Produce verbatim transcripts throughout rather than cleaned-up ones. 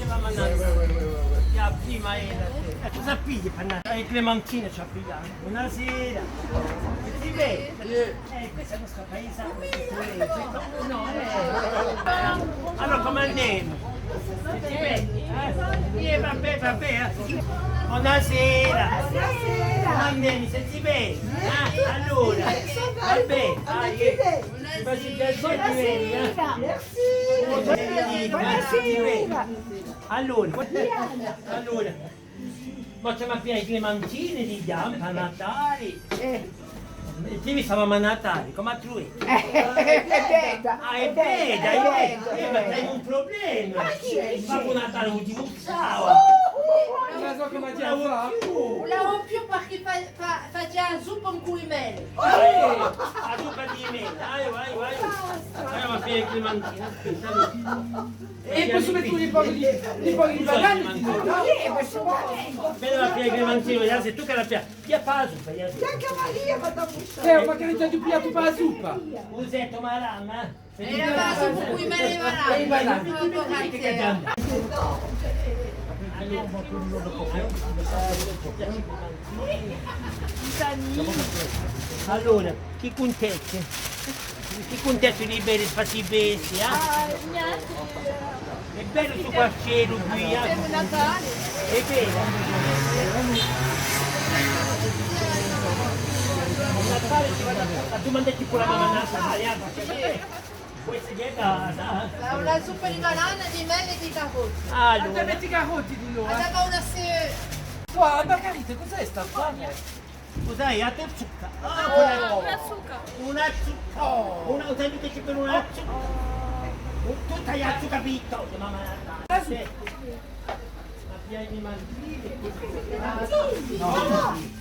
Sta manghjendu. Ghjà prima era. Cosa pigli per andà? Eh, Clementina ci ha pigliatu. Bonasera. Ti vedi? Eh, questa hè a nostra paisana. No, eh. Allora, cumu andemu? Ti vedi? Eh, va bè, va bè, eh. Bonasera. Bonasera. Cumu andemu? Sè ti vedi? Eh? Allora, va bè. Dai, eh. Ti faci piacè, ti vedi, eh? Bonasera. Bonasera. Allora, allora, ma ci hè, ma piglià e clementine di ghjà, à Natale. Eh. È ti mi stava à Natale, cumu a truveti? Eh, hè bedda. Ah, hè bedda, hè bedda. Eh, ma hai un prublema. Ma chì hè? Ma cù Natale ùn ti gustava. Ùn la vò più perchè fa, fa, facia a suppa incù i meli. Eh, a suppa di meli, vai, vai, vai. Allora, ma piglià e clementine, aspetta. È possu mette un pocu di, un pocu di banana, no? Bella la piglià, Clementino, ghjà sè tù chì la piglià. Piglià pà a suppa, ghjà sè. Bianca Maria, ma t'abbuscià. Eh, ma chì avete pigliatu pà a suppa? Cus'hè, tò marama? Era pà a suppa cù i meli è i banani. È i banani. Allora, chì cuntenti? Chì cuntenti di vede fatti i pesi, eh? Ah, niente. Hè bellu stu quartieru quì, eh? Simu Natale. Hè veru. Natale ci vole à dumandà puru à mamma Natale, eh? Questa hè casa, eh? Una suppa di banana, di meli è di carotti. Allora. Andiamu à i carotti di noi, eh? Andiamu à una se- Guarda, Margarita, cos'hè sta fame? Cos'hai? A to zucca? Ah, una zucca. Una zucca. Oh. Una, cosa mi dici per una zucca? Tutta la zucca per i tosi, mamma. La zucca. Ma pigliami i mantini.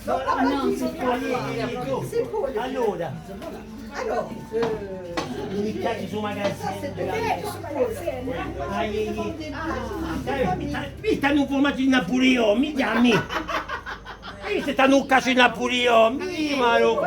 No, no, no, si può. Allora. Allora, mi piace stu magazinu. Ah, iè, iè. Dai, mi, mi, mi dai un furmaghju di Napulione, mi chjami. È eiu sè t'aghju un casgiu di Napulione, mi, ma no,